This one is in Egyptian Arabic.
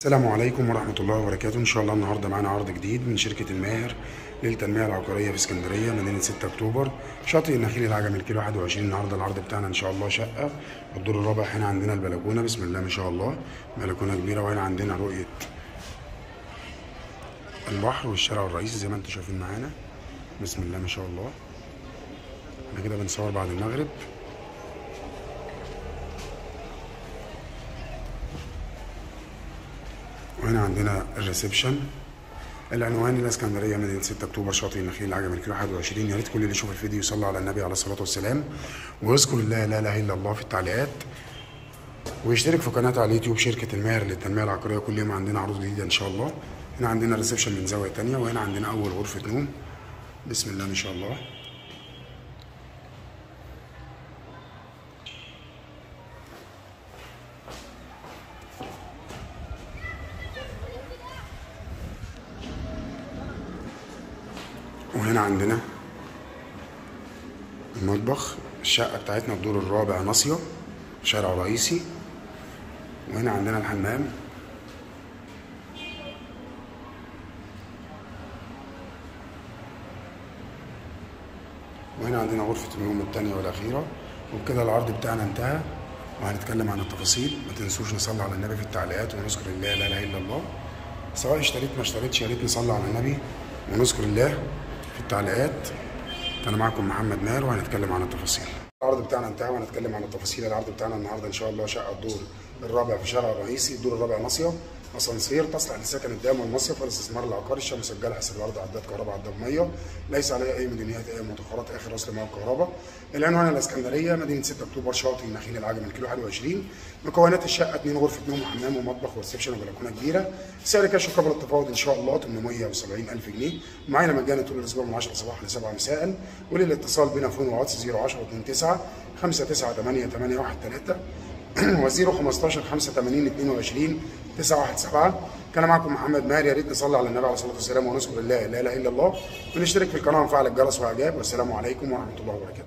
السلام عليكم ورحمة الله وبركاته. إن شاء الله النهاردة معانا عرض جديد من شركة الماهر للتنمية العقارية في اسكندرية، مدينة 6 أكتوبر، شاطئ النخيل العجمي، الكيلو 21. النهاردة العرض بتاعنا إن شاء الله شقة الدور الرابع. هنا عندنا البلكونة، بسم الله ما شاء الله، بلكونة كبيرة، وهنا عندنا رؤية البحر والشارع الرئيسي زي ما انتم شايفين معانا، بسم الله ما شاء الله. احنا كده بنصور بعد المغرب. وهنا عندنا ال reception. العنوان الاسكندرية، مدينة 6 اكتوبر، شاطئ النخيل العجمي، الكيلو 21. يا ريت كل اللي يشوف الفيديو يصلي على النبي عليه الصلاة والسلام، ويذكر الله لا اله الا الله في التعليقات، ويشترك في قناة على اليوتيوب شركة الماهر للتنمية العقارية. كل يوم عندنا عروض جديدة ان شاء الله. هنا عندنا ال reception من زاوية ثانية، وهنا عندنا اول غرفة نوم، بسم الله ما شاء الله. وهنا عندنا المطبخ. الشقة بتاعتنا الدور الرابع، ناصية، شارع رئيسي. وهنا عندنا الحمام. وهنا عندنا غرفة النوم الثانية والأخيرة. وبكده العرض بتاعنا انتهى، وهنتكلم عن التفاصيل. ما تنسوش نصلي على النبي في التعليقات ونذكر الله لا إله إلا الله. سواء اشتريت ما اشتريتش، يا ريت نصلي على النبي ونذكر الله في التعليقات. انا معكم محمد ماهر، وهنتكلم عن التفاصيل. العرض بتاعنا انتهى وهنتكلم عن التفاصيل. العرض بتاعنا النهارده ان شاء الله شقه الدور الرابع في شارع الرئيسي، الدور الرابع ناصية، اسانسير، تصلح لسكن الدائم والمصيف والاستثمار العقاري. الشقة مسجله حسب الارض، عداد كهرباء، عداد مية، ليس عليها اي مديونيات، اي متأخرات، اخر وصل مية وكهرباء. العنوان الاسكندرية، مدينة 6 اكتوبر، شاطئ النخيل العجمي، الكيلو 21. مكونات الشقة 2 غرفة نوم وحمام ومطبخ و reception وبلكونه كبيرة. سعر كاش قبل التفاوض ان شاء الله 870,000 جنيه. معانا مجانا طول الاسبوع من 10 صباحا ل 7 مساء. وللاتصال بنا phone واتس 010 29 598 813 و 015 85 22 917. كان معكم محمد ماهر. يا ريت نصلي على النبي عليه الصلاة والسلام ونذكر الله لا اله الا الله، ونشترك في القناة ونفعل الجرس واعجاب. والسلام عليكم ورحمة الله وبركاته.